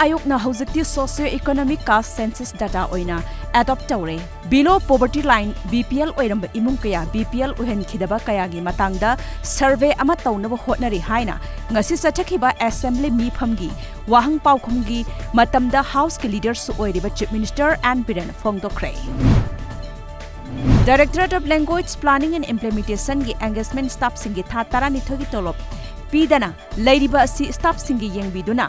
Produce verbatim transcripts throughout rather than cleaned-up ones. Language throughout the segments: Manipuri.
ꯑꯥꯌꯣꯒꯅ ꯍꯧꯖꯤꯛꯇꯤ socio economic caste census data ꯑꯣꯏꯅ adopt ꯇꯧꯔꯦ꯫ Below poverty line, B P L ꯑꯣꯏꯔꯝꯕ ꯏꯃꯨꯡ ꯀꯌꯥ B P L ꯑꯣꯏꯍꯟꯈꯤꯗꯕ ꯀꯌꯥꯒꯤ ꯃꯇꯥꯡꯗ survey ꯑꯃ ꯇꯧꯅꯕ ꯍꯣꯠꯅꯔꯤ ꯍꯥꯏꯅ ꯉꯁꯤ ꯆꯠꯊꯈꯤꯕ assembly ꯃꯤꯐꯝꯒꯤ ꯋꯥꯍꯪ ꯄꯥꯎꯈꯨꯝꯒꯤ ꯃꯇꯝꯗ Houseꯀꯤ leaderꯁꯨ ꯑꯣꯏꯔꯤꯕ Chief Minister N. ꯕꯤꯔꯦꯟꯅ ꯐꯣꯡꯗꯣꯛꯈ꯭ꯔꯦ꯫ Directorate of Language Planning and Implementationꯒꯤ engagement staffꯁꯤꯡꯒꯤ ꯊꯥ ꯇꯔꯥꯅꯤꯊꯣꯏꯒꯤ ꯇꯣꯂꯣꯞ ꯄꯤꯗꯅ ꯂꯩꯔꯤꯕ ꯑꯁꯤ staffꯁꯤꯡꯒꯤ ꯌꯦꯡꯕꯤꯗꯨꯅ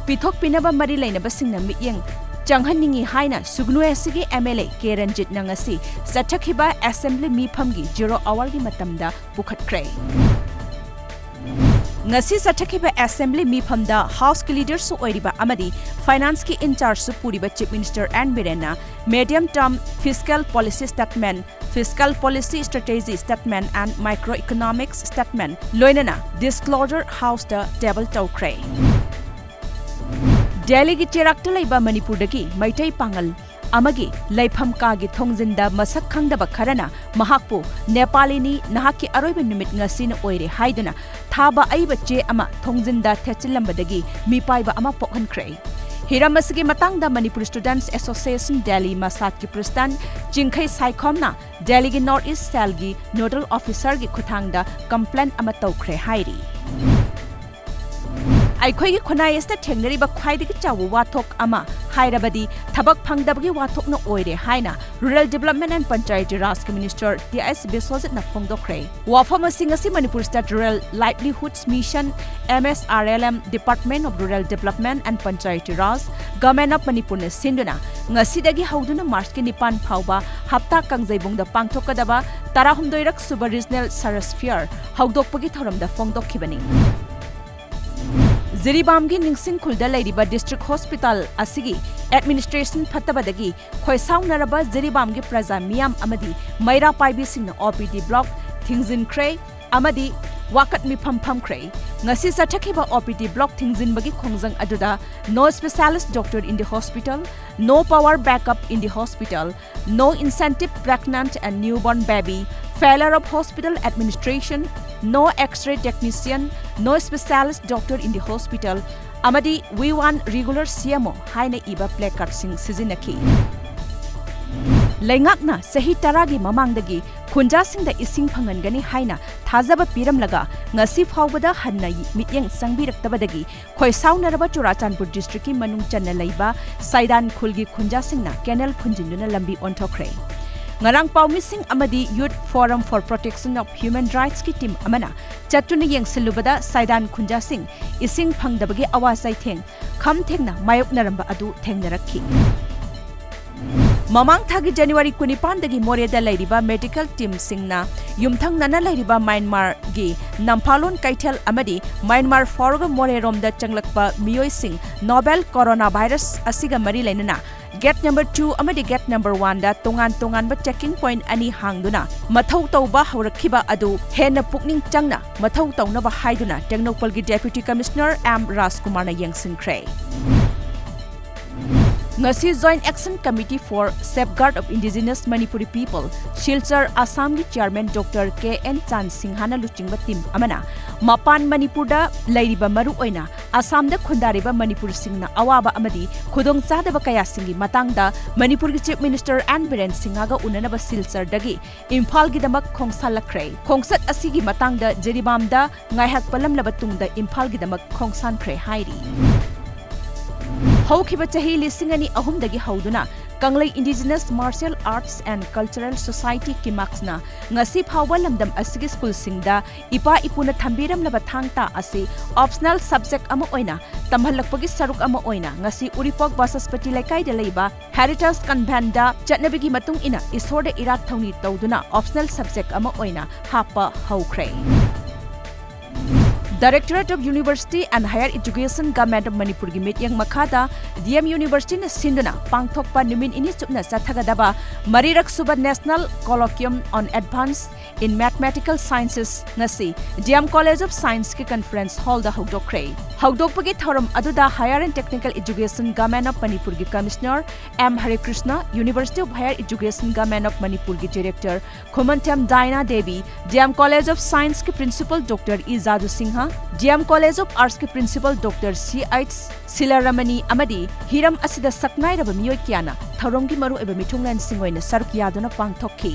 ꯄꯤꯊꯣꯛꯄꯤꯅꯕ ꯃꯔꯤ ꯂꯩꯅꯕꯁꯤꯡꯅ ꯃꯤꯠꯌꯦꯡ ꯆꯪꯍꯟꯅꯤꯡꯏ ꯍꯥꯏꯅ ꯁꯨꯒꯅꯨ ꯑꯦꯁ ꯁꯤꯒꯤ M L A ꯀꯦ ꯔꯟꯖꯤꯠꯅ ꯉꯁꯤ ꯆꯠꯊꯈꯤꯕ assembly ꯃꯤꯐꯝꯒꯤ zero hourꯒꯤ ꯃꯇꯝꯗ ꯄꯨꯈꯠꯈ꯭ꯔꯦ꯫ ꯉꯁꯤ ꯆꯠꯊꯈꯤꯕ assembly ꯃꯤꯐꯝꯗ Houseꯀꯤ leaderꯁꯨ ꯑꯣꯏꯔꯤꯕ ꯑꯃꯗꯤ financeꯀꯤ inchargeꯁꯨ ꯄꯨꯔꯤꯕ Chief Minister N. ꯕꯤꯔꯦꯟꯅ medium term fiscal policy statement, fiscal policy strategy statement and microeconomics statement ꯂꯣꯏꯅꯅ disclosure Houseꯇ table ꯇꯧꯈ꯭ꯔꯦ꯫ ꯗꯦꯜꯂꯤꯒꯤ ꯆꯦꯔꯥꯛꯇ ꯂꯩꯕ ꯃꯅꯤꯄꯨꯔꯗꯒꯤ ꯃꯩꯇꯩ ꯄꯥꯉꯜ ꯑꯃꯒꯤ ꯂꯩꯐꯝ ꯀꯥꯒꯤ ꯊꯣꯡꯖꯤꯟꯗ ꯃꯁꯛ ꯈꯪꯗꯕ ꯈꯔꯅ ꯃꯍꯥꯛꯄꯨ "ꯅꯦꯄꯥꯂꯤꯅꯤ, ꯅꯍꯥꯛꯀꯤ ꯑꯔꯣꯏꯕ ꯅꯨꯃꯤꯠ ꯉꯁꯤꯅ ꯑꯣꯏꯔꯦ" ꯍꯥꯏꯗꯨꯅ ꯊꯥꯕ ꯑꯏꯕ ꯆꯦ ꯑꯃ ꯊꯣꯡꯖꯤꯟꯗ ꯊꯦꯠꯆꯤꯜꯂꯝꯕꯗꯒꯤ ꯃꯤꯄꯥꯏꯕ ꯑꯃ ꯄꯣꯛꯍꯟꯈ꯭ꯔꯦ꯫ ꯍꯤꯔꯝ ꯑꯁꯤꯒꯤ ꯃꯇꯥꯡꯗ Manipur Students Association Delhi MASADꯀꯤ president ꯆꯤꯡꯈꯩ ꯁꯥꯏꯈꯣꯝꯅ ꯗꯦꯜꯂꯤꯒꯤ North East Cellꯒꯤ nodal officerꯒꯤ ꯈꯨꯠꯊꯥꯡꯗ complaint ꯑꯃ ꯇꯧꯈ꯭ꯔꯦ ꯍꯥꯏꯔꯤ꯫ ꯑꯩꯈꯣꯏꯒꯤ ꯈꯨꯟꯅꯥꯏ ꯑꯁꯤꯗ ꯊꯦꯡꯅꯔꯤꯕ ꯈ꯭ꯋꯥꯏꯗꯒꯤ ꯆꯥꯎꯕ ꯋꯥꯊꯣꯛ ꯑꯃ ꯍꯥꯏꯔꯕꯗꯤ ꯊꯕꯛ ꯐꯪꯗꯕꯒꯤ ꯋꯥꯊꯣꯛꯅ ꯑꯣꯏꯔꯦ ꯍꯥꯏꯅ Rural Development and Panchayati Rajꯀꯤ Minister T S Biswajitꯅ ꯐꯣꯡꯗꯣꯛꯈ꯭ꯔꯦ꯫ ꯋꯥꯐꯝ ꯑꯁꯤ ꯉꯁꯤ Manipur State Rural Livelihoods Mission, M S R L M, Department of Rural Development and Panchayati Raj, Government of Manipurꯅ ꯁꯤꯟꯗꯨꯅ ꯉꯁꯤꯗꯒꯤ ꯍꯧꯗꯨꯅ Marchꯀꯤ ꯅꯤꯄꯥꯟ ꯐꯥꯎꯕ ꯍꯞꯇꯥ ꯀꯥꯡꯖꯩꯕꯨꯡꯗ ꯄꯥꯡꯊꯣꯛꯀꯗꯕ ꯇꯔꯥꯍꯨꯝꯗꯣꯏꯔꯛ ꯁꯨꯕ Regional Sarash Fair ꯍꯧꯗꯣꯛꯄꯒꯤ ꯊꯧꯔꯝꯗ ꯐꯣꯡꯗꯣꯛꯈꯤꯕꯅꯤ꯫ ꯖꯤꯔꯤꯕꯥꯝꯒꯤ ꯅꯤꯡꯁꯤꯡꯈꯨꯜꯗ ꯂꯩꯔꯤꯕ district hospital ꯑꯁꯤꯒꯤ administration ꯐꯠꯇꯕꯗꯒꯤ ꯈꯣꯏꯁꯥꯎꯅꯔꯕ ꯖꯤꯔꯤꯕꯥꯝꯒꯤ ꯄ꯭ꯔꯖꯥ ꯃꯤꯌꯥꯝ ꯑꯃꯗꯤ ꯃꯩꯔꯥ ꯄꯥꯏꯕꯤꯁꯤꯡꯅ O P D block ꯊꯤꯡꯖꯤꯟꯈ꯭ꯔꯦ ꯑꯃꯗꯤ ꯋꯥꯀꯠ ꯃꯤꯐꯝ ꯐꯝꯈ꯭ꯔꯦ꯫ ꯉꯁꯤ ꯆꯠꯊꯈꯤꯕ O P D block ꯊꯤꯡꯖꯤꯟꯕꯒꯤ ꯈꯣꯡꯖꯪ ꯑꯗꯨꯗ no specialist doctor in the hospital, no power backup in the hospital, no incentive pregnant and newborn baby, failure of hospital administration, no X-ray technician, no specialist doctor in the hospital, ꯑꯃꯗꯤ "We want regular C M O" ꯍꯥꯏꯅ ꯏꯕ placardꯁꯤꯡ ꯁꯤꯖꯤꯟꯅꯈꯤ꯫ ꯂꯩꯉꯥꯛꯅ ꯆꯍꯤ ꯇꯔꯥꯒꯤ ꯃꯃꯥꯡꯗꯒꯤ ꯈꯨꯟꯖꯥꯁꯤꯡꯗ ꯏꯁꯤꯡ ꯐꯪꯍꯟꯒꯅꯤ ꯍꯥꯏꯅ ꯊꯥꯖꯕ ꯄꯤꯔꯝꯂꯒ ꯉꯁꯤ ꯐꯥꯎꯕꯗ ꯍꯟꯅ ꯃꯤꯠꯌꯦꯡ ꯆꯪꯕꯤꯔꯛꯇꯕꯗꯒꯤ ꯈꯣꯏꯁꯥꯎꯅꯔꯕ ꯆꯨꯔꯥꯆꯥꯟꯄꯨꯔ districtꯀꯤ ꯃꯅꯨꯡ ꯆꯟꯅ ꯂꯩꯕ ꯁꯩꯗꯥꯟ ꯈꯨꯜꯒꯤ ꯈꯨꯟꯖꯥꯁꯤꯡꯅ canal ꯐꯨꯟꯖꯤꯟꯗꯨꯅ ꯂꯝꯕꯤ ꯑꯣꯟꯊꯣꯛꯈ꯭ꯔꯦ꯫ ꯉꯔꯥꯡ ꯄꯥꯎꯃꯤꯁꯤꯡ ꯑꯃꯗꯤ Youth Forum for Protection of Human Rightsꯀꯤ team ꯑꯃꯅ ꯆꯠꯇꯨꯅ ꯌꯦꯡꯁꯤꯜꯂꯨꯕꯗ ꯁꯩꯗꯥꯟ ꯈꯨꯟꯖꯥꯁꯤꯡ ꯏꯁꯤꯡ ꯐꯪꯗꯕꯒꯤ ꯑꯋꯥ ꯆꯩꯊꯦꯡ ꯈꯝ ꯊꯦꯡꯅ ꯃꯥꯌꯣꯛꯅꯔꯝꯕ ꯑꯗꯨ ꯊꯦꯡꯅꯔꯛꯈꯤ꯫ ꯃꯃꯥꯡ ꯊꯥꯒꯤ January ꯀꯨꯟꯅꯤꯄꯥꯟꯗꯒꯤ ꯃꯣꯔꯦꯗ ꯂꯩꯔꯤꯕ medical teamꯁꯤꯡꯅ ꯌꯨꯝꯊꯪꯅꯅ ꯂꯩꯔꯤꯕ ꯃ꯭ꯌꯥꯟꯃꯥꯔꯒꯤ ꯅꯝꯐꯥꯂꯣꯟ ꯀꯩꯊꯦꯜ ꯑꯃꯗꯤ ꯃ꯭ꯌꯥꯟꯃꯥꯔ ꯐꯥꯎꯔꯒ ꯃꯣꯔꯦꯔꯣꯝꯗ ꯆꯪꯂꯛꯄ ꯃꯤꯑꯣꯏꯁꯤꯡ novel coronavirus ꯑꯁꯤꯒ ꯃꯔꯤ ꯂꯩꯅꯅ gate number two ꯑꯃꯗꯤ gate number oneꯗ ꯇꯣꯉꯥꯟ ꯇꯣꯉꯥꯟꯕ checking point ꯑꯅꯤ ꯍꯥꯡꯗꯨꯅ ꯃꯊꯧ ꯇꯧꯕ ꯍꯧꯔꯛꯈꯤꯕ ꯑꯗꯨ ꯍꯦꯟꯅ ꯄꯨꯛꯅꯤꯡ ꯆꯪꯅ ꯃꯊꯧ ꯇꯧꯅꯕ ꯍꯥꯏꯗꯨꯅ ꯇꯦꯡꯅꯧꯄꯜꯒꯤ Deputy Commissioner ꯑꯦꯝ ꯔꯥꯖꯀꯨꯃꯥꯔꯅ ꯌꯦꯡꯁꯤꯟꯈ꯭ꯔꯦ꯫ ꯉꯁꯤ Joint Action Committee for Safeguard of Indigenous Manipuri People, Silchar, ꯑꯁꯥꯝꯒꯤ chairman Doctor ꯀꯦ ꯑꯦꯟ ꯆꯥꯟ ꯁꯤꯡꯍꯅ ꯂꯨꯆꯤꯡꯕ team ꯑꯃꯅ ꯃꯄꯥꯟ ꯃꯅꯤꯄꯨꯔꯗ ꯂꯩꯔꯤꯕ, ꯃꯔꯨꯑꯣꯏꯅ ꯑꯁꯥꯝꯗ ꯈꯨꯟꯗꯥꯔꯤꯕ ꯃꯅꯤꯄꯨꯔꯁꯤꯡꯅ ꯑꯋꯥꯕ ꯑꯃꯗꯤ ꯈꯨꯗꯣꯡꯆꯥꯗꯕ ꯀꯌꯥꯁꯤꯡꯒꯤ ꯃꯇꯥꯡꯗ ꯃꯅꯤꯄꯨꯔꯒꯤ Chief Minister ꯑꯦꯟ ꯕꯤꯔꯦꯟ ꯁꯤꯡꯍꯒ ꯎꯅꯅꯕ ꯁꯤꯜꯆꯔꯗꯒꯤ ꯏꯝꯐꯥꯜꯒꯤꯗꯃꯛ ꯈꯣꯡꯁꯥꯜꯂꯛꯈ꯭ꯔꯦ꯫ ꯈꯣꯡꯆꯠ ꯑꯁꯤꯒꯤ ꯃꯇꯥꯡꯗ ꯖꯤꯔꯤꯕꯥꯝꯗ ꯉꯥꯏꯍꯥꯛ ꯄꯜꯂꯝꯂꯕ ꯇꯨꯡꯗ ꯏꯝꯐꯥꯜꯒꯤꯗꯃꯛ ꯈꯣꯡꯁꯥꯟꯈ꯭ꯔꯦ ꯍꯥꯏꯔꯤ꯫ ꯍꯧꯈꯤꯕ ꯆꯍꯤ ꯂꯤꯁꯤꯡ ꯑꯅꯤ ꯑꯍꯨꯝꯗꯒꯤ ꯍꯧꯗꯨꯅ ꯀꯪꯂꯩ Indigenous Martial Arts and Cultural Society, ꯀꯤꯃꯥꯛꯁꯅ ꯉꯁꯤ ꯐꯥꯎꯕ ꯂꯝꯗꯝ ꯑꯁꯤꯒꯤ ꯁ꯭ꯀꯨꯜꯁꯤꯡꯗ ꯏꯄꯥ ꯏꯄꯨꯅ ꯊꯝꯕꯤꯔꯝꯂꯕ ꯊꯥꯡ ꯇꯥ ꯑꯁꯤ optional subject ꯑꯃ ꯑꯣꯏꯅ ꯇꯝꯍꯜꯂꯛꯄꯒꯤ ꯁꯔꯨꯛ ꯑꯃ ꯑꯣꯏꯅ ꯉꯁꯤ ꯎꯔꯤꯄꯣꯛ ꯕꯁꯁꯄꯇꯤ ꯂꯩꯀꯥꯏꯗ ꯂꯩꯕ Heritage Conventꯗ ꯆꯠꯅꯕꯤꯒꯤ ꯃꯇꯨꯡ ꯏꯟꯅ ꯏꯁꯣꯔꯗ ꯏꯔꯥꯠ ꯊꯧꯅꯤ ꯇꯧꯗꯨꯅ optional subject ꯑꯃ ꯑꯣꯏꯅ ꯍꯥꯞꯄ ꯍꯧꯈ꯭ꯔꯦ꯫ Directorate of University and Higher Education, Government of ꯃꯅꯤꯄꯨꯔꯒꯤ ꯃꯤꯠꯌꯦꯡ ꯃꯈꯥꯗ D M Universityꯅ ꯁꯤꯟꯗꯨꯅ ꯄꯥꯡꯊꯣꯛꯄ ꯅꯨꯃꯤꯠ ꯅꯤꯅꯤ ꯆꯨꯞꯅ ꯆꯠꯊꯒꯗꯕ ꯃꯔꯤꯔꯛ ꯁꯨꯕ National Colloquium on Advance in Mathematical Sciences ꯉꯁꯤ D M College of Scienceꯀꯤ conference hallꯗ ꯍꯧꯗꯣꯛꯈ꯭ꯔꯦ꯫ ꯍꯧꯗꯣꯛꯄꯒꯤ ꯊꯧꯔꯝ ꯑꯗꯨꯗ Higher and Technical Education, Government of ꯃꯅꯤꯄꯨꯔꯒꯤ Commissioner M Harekrishna, University of Higher Education, Government of ꯃꯅꯤꯄꯨꯔꯒꯤ director Khumanthem Diana Devi, D M College of Scienceꯀꯤ principal Doctor E Jadu Singh, D M College of Arts ꯀꯤ Principal Doctor C H ꯁꯤꯂꯥꯔꯥꯃꯅꯤ ꯑꯃꯗꯤ ꯍꯤꯔꯝ ꯑꯁꯤꯗ ꯁꯛꯅꯥꯏꯔꯕ ꯃꯤꯑꯣꯏ ꯀꯌꯥꯅ ꯊꯧꯔꯝꯒꯤ ꯃꯔꯨꯑꯣꯏꯕ ꯃꯤꯊꯨꯡꯂꯦꯟꯁꯤꯡ ꯑꯣꯏꯅ ꯁꯔꯨꯛ ꯌꯥꯗꯨꯅ ꯄꯥꯡꯊꯣꯛꯈꯤ꯫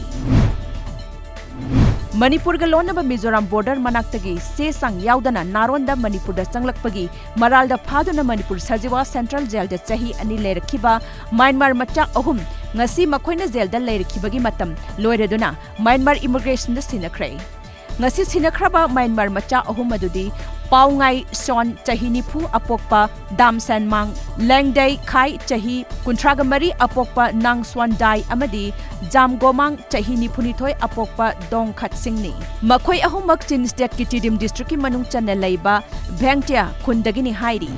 ꯃꯅꯤꯄꯨꯔꯒ ꯂꯣꯟꯅꯕ ꯃꯤꯖꯣꯔꯥꯝ border ꯃꯅꯥꯛꯇꯒꯤ ꯆꯦ ꯆꯥꯡ ꯌꯥꯎꯗꯅ ꯅꯥꯔꯣꯟꯗ ꯃꯅꯤꯄꯨꯔꯗ ꯆꯪꯂꯛꯄꯒꯤ ꯃꯔꯥꯜꯗ ꯐꯥꯗꯨꯅ ꯃꯅꯤꯄꯨꯔ ꯁꯖꯤꯋꯥ Central Jail ꯗ ꯆꯍꯤ ꯑꯅꯤ ꯂꯩꯔꯛꯈꯤꯕ ꯃ꯭ꯌꯥꯟꯃꯥꯔ ꯃꯆꯥ ꯑꯍꯨꯝ ꯉꯁꯤ ꯃꯈꯣꯏꯅ jail ꯗ ꯂꯩꯔꯛꯈꯤꯕꯒꯤ ꯃꯇꯝ ꯂꯣꯏꯔꯗꯨꯅ ꯃ꯭ꯌꯥꯟꯃꯥꯔ immigration ꯗ ꯁꯤꯟꯅꯈ꯭ꯔꯦ꯫ ꯉꯁꯤ ꯁꯤꯟꯅꯈ꯭ꯔꯕ ꯃ꯭ꯌꯥꯟꯃꯥꯔ ꯃꯆꯥ ꯑꯍꯨꯝ ꯑꯗꯨꯗꯤ ꯄꯥꯎꯉꯥꯏ ꯁꯣꯟ, ꯆꯍꯤ ꯅꯤꯐꯨ ꯑꯄꯣꯛꯄ, ꯗꯥꯝ ꯁꯦꯟꯃꯥꯡ, ꯂꯦꯡꯗꯩ ꯈꯥꯏ, ꯆꯍꯤ ꯀꯨꯟꯊ꯭ꯔꯥꯒ ꯃꯔꯤ ꯑꯄꯣꯛꯄ ꯅꯥꯡ ꯁ꯭ꯋꯥꯟ ꯗꯥꯏ ꯑꯃꯗꯤ ꯖꯥꯝ ꯒꯣꯃꯥꯡ, ꯆꯍꯤ ꯅꯤꯐꯨꯅꯤꯊꯣꯏ ꯑꯄꯣꯛꯄ ꯗꯣꯡ ꯈꯠ ꯁꯤꯡꯅꯤ꯫ ꯃꯈꯣꯏ ꯑꯍꯨꯝꯃꯛ ꯆꯤꯟ state ꯀꯤ ꯇꯤꯗꯤꯝ district ꯀꯤ ꯃꯅꯨꯡ ꯆꯟꯅ ꯂꯩꯕ ꯚꯦꯡꯇꯤꯌꯥ ꯈꯨꯟꯗꯒꯤꯅꯤ ꯍꯥꯏꯔꯤ꯫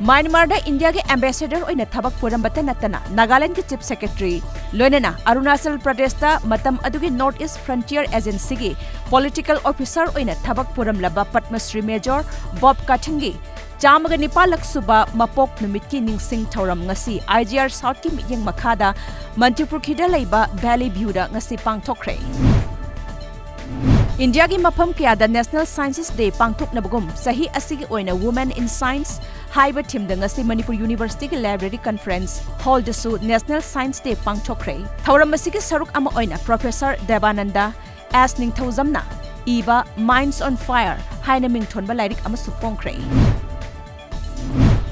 ꯃ꯭ꯌꯥꯟꯃꯥꯔꯗ ꯏꯟꯗꯤꯌꯥꯒꯤ ambassador ꯑꯣꯏꯅ ꯊꯕꯛ ꯄꯨꯔꯝꯕꯇ ꯅꯠꯇꯅ ꯅꯥꯒꯥꯂꯦꯟꯗꯒꯤ Chief Secretary, ꯂꯣꯏꯅꯅ ꯑꯔꯨꯅꯥꯆꯜ ꯄ꯭ꯔꯗꯦꯁꯇ ꯃꯇꯝ ꯑꯗꯨꯒꯤ North East Frontier Agency ꯒꯤ political officer ꯑꯣꯏꯅ ꯊꯕꯛ ꯄꯨꯔꯝꯂꯕ ꯄꯗꯃ ꯁ꯭ꯔꯤ Major ꯕꯣꯕ ꯀꯥꯊꯤꯡꯒꯤ ꯆꯥꯝꯃꯒ ꯅꯤꯄꯥꯜꯂꯛ ꯁꯨꯕ ꯃꯄꯣꯛ ꯅꯨꯃꯤꯠꯀꯤ ꯅꯤꯡꯁꯤꯡ ꯊꯧꯔꯝ ꯉꯁꯤ I G R South ꯀꯤ ꯃꯤꯠꯌꯦꯡ ꯃꯈꯥꯗ ꯃꯟꯇ꯭ꯔꯤꯄꯨꯈ꯭ꯔꯤꯗ ꯂꯩꯕ Valley View ꯗ ꯉꯁꯤ ꯄꯥꯡꯊꯣꯛꯈ꯭ꯔꯦ꯫ ꯏꯟꯗꯤꯌꯥꯒꯤ ꯃꯐꯝ ꯀꯌꯥꯗ National Sciences Day ꯄꯥꯡꯊꯣꯛꯅꯕꯒꯨꯝ ꯆꯍꯤ ꯑꯁꯤꯒꯤ ꯑꯣꯏꯅ Women in Science ꯍꯥꯏꯕ theme ꯗ ꯉꯁꯤ ꯃꯅꯤꯄꯨꯔ University ꯒꯤ Library Conference Hall ꯗꯁꯨ National Science Day ꯄꯥꯡꯊꯣꯛꯈ꯭ꯔꯦ꯫ ꯊꯧꯔꯝ ꯑꯁꯤꯒꯤ ꯁꯔꯨꯛ ꯑꯃ ꯑꯣꯏꯅ Professor ꯗꯦꯕꯥꯅꯟꯗ ꯑꯦꯁ ꯅꯤꯡꯊꯧꯖꯝꯅ ꯏꯕ Minds on Fire ꯍꯥꯏꯅ ꯃꯤꯡꯊꯣꯟꯕ ꯂꯥꯏꯔꯤꯛ ꯑꯃꯁꯨ ꯐꯣꯡꯈ꯭ꯔꯦ꯫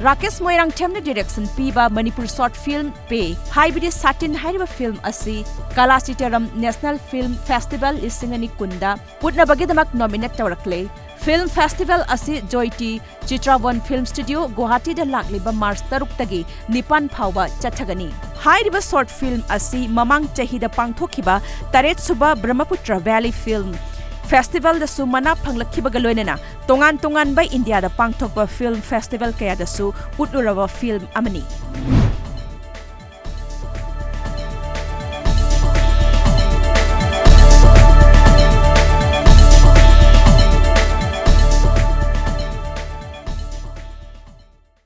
ꯔꯥꯀꯦꯁ ꯃꯣꯏꯔꯥꯡꯊꯦꯝꯅ direction ꯄꯤꯕ ꯃꯅꯤꯄꯨꯔ short film ꯄꯦ ꯍꯥꯏꯕꯗꯤ ꯁꯥꯇꯤꯟ ꯍꯥꯏꯔꯤꯕ film ꯑꯁꯤ ꯀꯂꯥ ꯆꯤꯇꯔꯝ National Film Festival ꯂꯤꯁꯤꯡ ꯑꯅꯤ ꯀꯨꯟꯗ ꯎꯠꯅꯕꯒꯤꯗꯃꯛ nominate ꯇꯧꯔꯛꯂꯦ꯫ Film festival ꯑꯁꯤ ꯖꯣꯏꯇꯤ ꯆꯤꯇ꯭ꯔꯥꯕꯣꯟ Film Studio ꯒꯨꯋꯥꯍꯥꯇꯤꯗ ꯂꯥꯛꯂꯤꯕ ꯃꯥꯔꯆ ꯇꯔꯨꯛꯇꯒꯤ ꯅꯤꯄꯥꯟ ꯐꯥꯎꯕ ꯆꯠꯊꯒꯅꯤ꯫ ꯍꯥꯏꯔꯤꯕ short film ꯑꯁꯤ ꯃꯃꯥꯡ ꯆꯍꯤꯗ ꯄꯥꯡꯊꯣꯛꯈꯤꯕ ꯇꯔꯦꯠ ꯁꯨꯕ Brahmaputra Valley Film Festival ꯗꯁꯨ ꯃꯅꯥ ꯐꯪꯂꯛꯈꯤꯕꯒ ꯂꯣꯏꯅꯅ ꯇꯣꯉꯥꯟ ꯇꯣꯉꯥꯟꯕ ꯏꯟꯗꯤꯌꯥꯗ ꯄꯥꯡꯊꯣꯛꯄ film festival ꯀꯌꯥꯗꯁꯨ ꯎꯠꯂꯨꯔꯕ film ꯑꯃꯅꯤ꯫